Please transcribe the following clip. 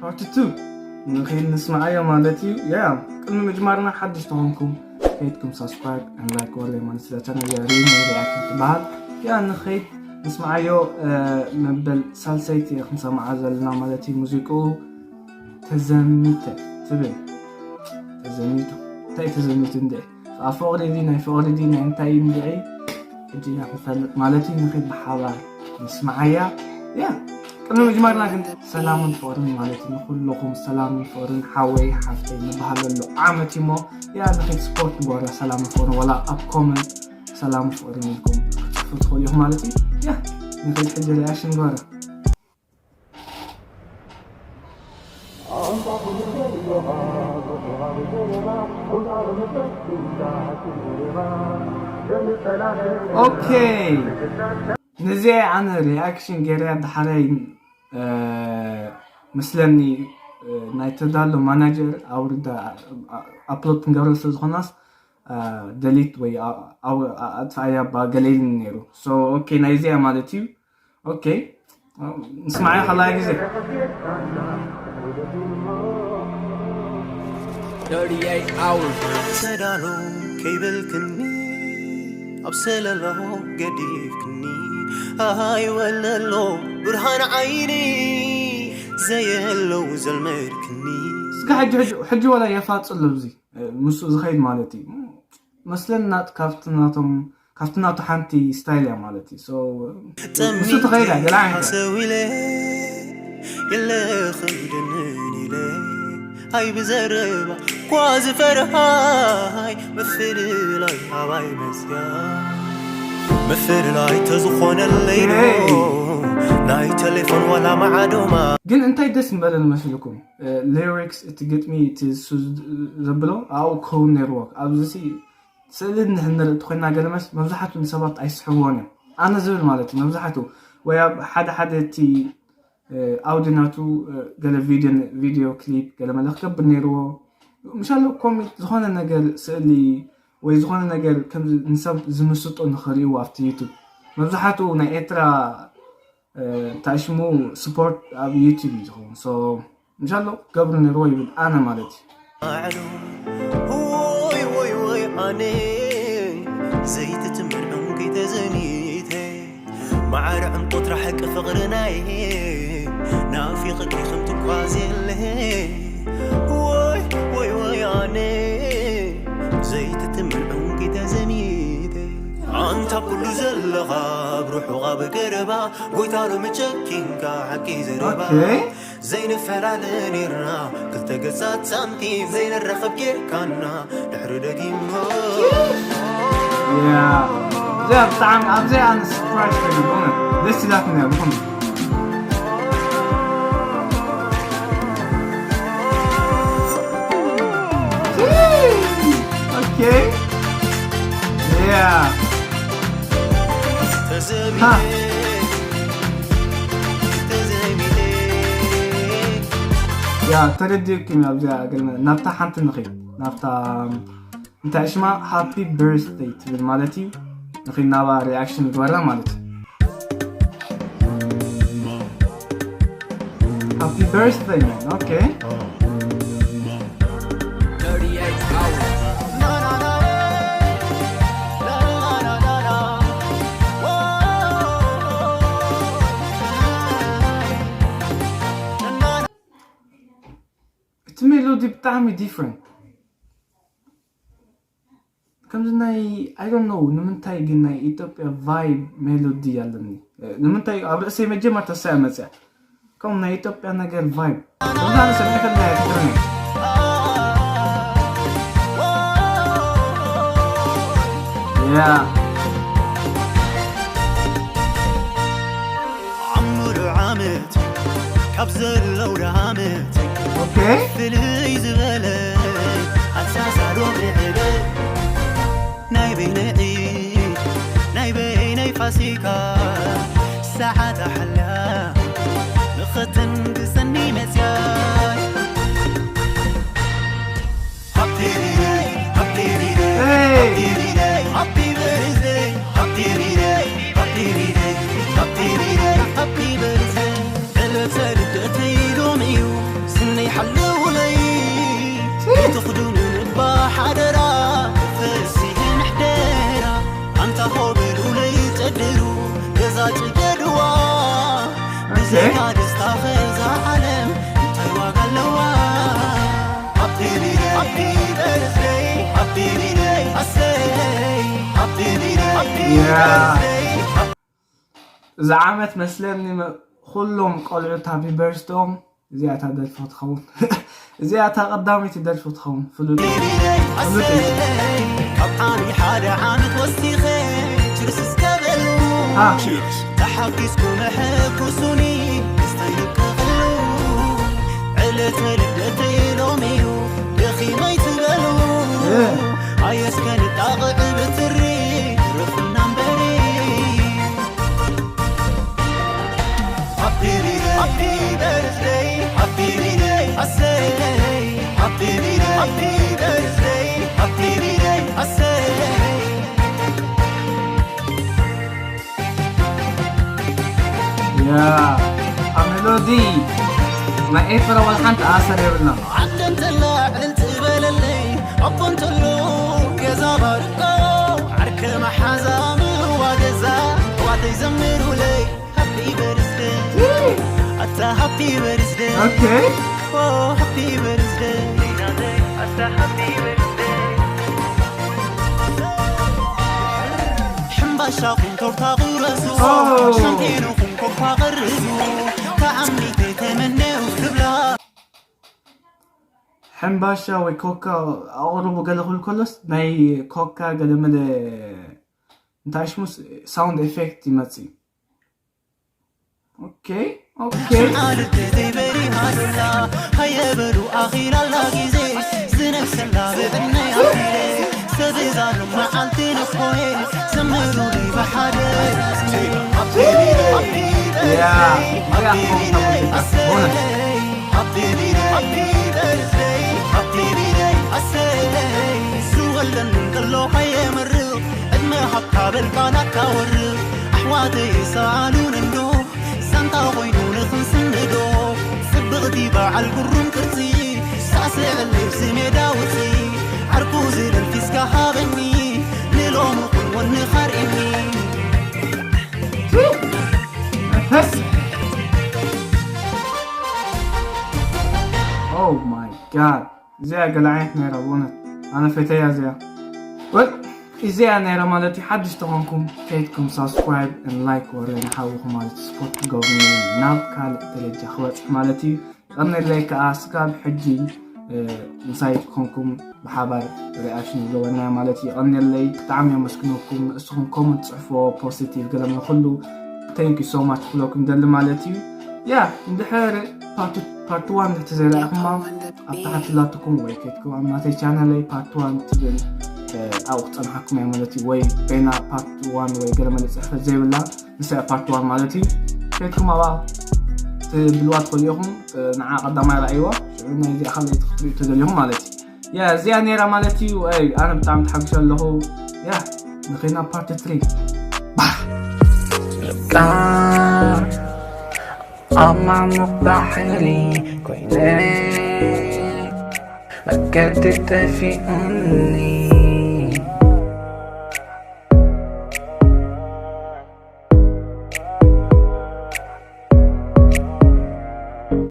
Part two ንኸይድ ንስምዓዮ ማለት እዩ። ያ ቅድሚ ምጅማርና ሓድሽ ተኾንኩም ከይድኩም subscribe and like ወለ ማለት ስለ ቻነል ያ ሪም ሪኣክት ትበሃል። ያ ንኸይድ ንስምዓዮ። መበል ሳልሰይቲ ክንሰምዓ ዘለና ማለት እዩ። ሙዚቁ ተዘሚተ ትብል። ተዘሚቱ እንታይ ተዘሚቱ እንደ ኣብ ፍቕሪ ዲ ናይ ፍቕሪ ዲ ናይ እንታይ እንድዒ እጅና ክንፈልጥ ማለት እዩ። ንኸይድ ብሓባር ንስምዓያ። ያ ቅድሚ ምጅማርና ግን ሰላምን ፍቕርን ማለት እዩ። ንኩልኹም ሰላምን ፍቕርን ሓወይ ሓፍተይ ንበሃለሉ ዓመት እሞ ያ ንኸይድ ስፖርት ንግበራ። ሰላምን ፍቕርን ወላ ኣብ ኮመንት ሰላምን ፍቕርን ኢልኩም ክትፅፉ ትኽእሉ ኢኹም ማለት እዩ። ያ ንኸይድ ሕጂ ሪኣክሽን ንግበራ። ኦኬ፣ ነዚ ኣነ ሪኣክሽን ገይረ ዳሕራይ ምስለኒ ናይ ተዳሎ ማናጀር ኣውርዳ ኣፕሎድ ክንገብረ ስለ ዝኾናስ ደሊት ወይ ኣጥፋኣያ ባ ገለ ኢልኒ ነይሩ። ሶ ኦኬ፣ ናይ እዚኣ ማለት እዩ። ኦኬ፣ ንስማዓዮ ካልኣይ ግዜ። thirty-eight hours ሰዳሎ ከይበልክኒ ኣብ ሰለሎ ገዲፍክኒ ኣሃይ ወለሎ ብርሃን ዓይኒ ዘየለው ዘልመድክኒ እስከ ሕጂ ሕጂ ሕጂ ወላ የፋጽሎ እዚ ምስ ዝኸይድ ማለት እዩ መስለኒ ናት ካብቲ ናቶም ካብቲ ናቱ ሓንቲ ስታይል እያ ማለት እዩ። So ንሱ ተኸይዳ ገለ ዓይነት እያ። ሰው ኢለ የለኽም ድንን ኢለ ኣይ ብዘረባ ኳ ዝፈርሃይ ምፍልላይ ኣባይ መዝያ ምፍልላይ ተዝኾነለይ ዶ ናይ ቴሌፎን ዋላ መዓዶማ ግን እንታይ ደስ ምበለ ንመስልኩም? ሊሪክስ እቲ ግጥሚ እቲ እሱ ዘብሎ ኣብኡ ክኸውን ነይርዎ። ኣብዚ ሲ ስእሊ እንድሕር ንርኢ እንተኮይና ገለመስ መብዛሕትኡ ንሰባት ኣይስሕብዎን እዮም። ኣነ ዝብል ማለት እዩ መብዛሕትኡ ወይ ኣብ ሓደ ሓደ እቲ ኣውዲ ናቱ ገለ ቪድዮ ክሊፕ ገለ መለ ክገብር ነይርዎ። ምሻሎ ኮሚክ ዝኾነ ነገር ስእሊ ወይ ዝኾነ ነገር ከም ንሰብ ዝምስጦ ንኽርእይዎ ኣብቲ ዩቱብ መብዛሕትኡ ናይ ኤርትራ ታሽሙ ስፖርት ኣብ ዩቱብ እዩ ዝኸውን። So ምሻሎ ገብሩ ነይርዎ ይብል ኣነ ማለት እዩ። ማዕዶ ወይ ወይ ወይ ኣነ ዘይትትምንዑን ከይተዘኒተ ማዕረ ዕምቆት ራሕቂ ፍቕርናይ ናፊቕኪ ከም ትጓዝ የለ ወይ ወይ ወይ ኣነ ዘይትትምንዑን ከይተዘኒተ ኣንታ ኩሉ ዘለኻ ኣብ ርሑቕ ኣብ ገረባ ጎይታ ሎሚ ጨኪንካ ሓቂ ዘረባ ኦኬ። ዘይንፈላለ ኔርና ክልተ ገጻት ሳንቲም ዘይንራኸብ ጌርካና ድሕሪ ደጊሞ ያ እዚኣ ብጣዕሚ ኣብዚኣ ኣነ ሰርፕራይዝ ኮይነ ብእውነት ደስ ኢላትኒ እያ ብኹም ኦኬ ያ ተዘሚተ ተዘሚተ ያ ተረዲእኩም ኣብዚኣ ገለ ናብታ ሓንቲ ንኸይድ ናብታ እንታይ ሽማ ሃፒ በርዝደይ ትብል ማለት እዩ ንኸይድ ናባ ሪኣክሽን ንግበራ ማለት እዩ ሃፒ በርዝደይ ማን ኦኬ thirty-eight hours እቲ ሜሎዲ ብጣዕሚ ዲፍረንት ከምዚ ናይ I don't know ንምንታይ ግን ናይ ኢትዮጵያ ቫይብ ሜሎዲ ኣለኒ ንምንታይ ኣብ ርእሰይ መጀመርታ ሳያ መፅያ ከም ናይ ኢትዮጵያ ነገር ቫይብ ከምዛ ንሰብ ይፈልያ ትግርኛ ያ ዓሙሉ ዓመት ካብ ዘለው ዳመት ኦኬ ፍልይ ዝበለ ኣሳሳዶ ምዕበ ናይ በይነዒ ናይ በይነይ ፋሲካ ሰዓት ኣሕላ ንኸተንግሰኒ መፅያ Happy birthday, happy birthday, Hey! happy birthday, happy birthday, happy birthday, happy birthday, happy birthday. ዕለተ ልደተይ ሎሚ እዩ ድሩ ገዛ ጭገድዋ ብዘይካ ደስታ ከዛ ዓለም እንታይ ዋጋ ኣለዋ? Happy birthday, happy birthday, I say, happy birthday, happy birthday. እዚ ዓመት መስለኒ ኩሎም ቆልዑት ሃፒ በርዝደኦም እዚኣ እታ ደርፊ ክትኸውን እዚኣ እታ ቀዳመይቲ ደርፊ ክትኸውን ፍሉጥ ካብ ዓሚ ሓደ ዓመት ወሲኸ ችርስ እስከበሉ ተሓጊዝኩ መሐኩሱኒ ስተይልቀሉ ዕለተ ልደተይ ሎሚ እዩ ደኺመይ ትበሉ ኣየስከ ንጣቕዕ ብትሪ ረፍና እምበሪ Happy birthday, happy birthday, I say. Happy birthday, happy birthday, happy birthday, I say. ያ ኣሜሎዲ ናይ ኤርትራ ዋላ ሓንቲ ኣሰር የብልና ዓደ እንተላ ዕልል ትበለለይ ኣቦ እንተሎ ገዛ ባርቆ ዓርከ መሓዛ ምዋ ገዛ ዋተይ ዘምሩለይ Happy birthday ኣታ happy birthday ኦኬ Oh happy birthday ኣታ happy birthday ሕምባሻኹም ቶርታ ቁረሱ Oh. ሻምፔንኹም ኮካ ቀርቡ ተዓሚተ ተመነው ክብላ ሕምባሻ ወይ ኮካ ኣቕርቡ ገለ ክብል ከሎስ ናይ ኮካ ገለ መለ እንታይ ሽሙስ ሳውንድ ኤፌክት ይመጽእ ኦኬ ኦኬ ዓልቲ ዘይበሪሃ ዶላ ሃየበሉ ኣኺላላ ግዜ ዝነግሰላ ብዕድመይ ኣቢለ ሰብ ዛሉ መዓልቲ ነኾየ ዘምሩለይ ብሓደ ያ ያ Happy birthday, happy birthday, happy birthday, I say. ዝወለን ከሎ ሃየመርቕ ዕድመ ሃብካ በልባናካ ወርቕ ኣሕዋተይ ሰኣሉን እንዶ ዛንታ ኮይኑ ንኽንስንዶ ጽብቕቲ በዓል ጉሩም ቅርጺ ሳስዕል ልብሲ ሜዳ ውጺ ዓርኩ ዝለልፊስካ ሃበኒ ንሎሚ ቁልወኒ ኻርእኒ መንፈስ Oh my god እዚኣ ገለ ዓይነት ነይራ ብእውነት ኣነ ፈተያ እዚኣ ወል እዚኣ ነይራ ማለት እዩ ሓድሽ ተኾንኩም ከይድኩም ሳብስክራይብ ን ላይክ ወረ ንሓውኹ ማለት ስፖርት ትገብሩ ናብ ካልእ ደረጃ ክበፅሕ ማለት እዩ ቀነለይ ከዓ ስጋብ ሕጂ ምሳይ ኮንኩም ብሓባር ሪኣክሽን ዝገበርና ማለት እዩ ቀነለይ ብጣዕሚ የመስግነኩም ንእስኹም ኮመንት ፅሕፎ ፖዚቲቭ ገለመ ኩሉ thank you so much ክብለኩም ደሊ ማለት እዩ ያ እንድሕር ፓርት ዋን እንድሕር ተዘይረኣኹማ ኣብ ታሕቲ ላትኩም ወይ ከይትኩም ኣብ ናተይ ቻነለይ ፓርት ዋን ትብል ኣብኡ ክፀንሓኩም እያ ማለት እዩ ወይ በይና ፓርት ዋን ወይ ገለመለ ፅሕፈት ዘይብላ ንሳ ፓርት ዋን ማለት እዩ ከይትኩም ኣብኣ ትብልዋ ትኽእሉ ኢኹም ንዓ ቀዳማይ ረኣይዋ ሽዑ ናይ እዚኣ ካልኣይቲ ክትሪኡ ተደሊኹም ማለት እዩ ያ እዚኣ ነይራ ማለት እዩ ኣይ ኣነ ብጣዕሚ ተሓጉሰ ኣለኹ ያ ንኸይና ፓርቲ ትሪ ኣብ ማሙቕ ባሕሪ ኮይነ መገዲ ጠፊኡኒ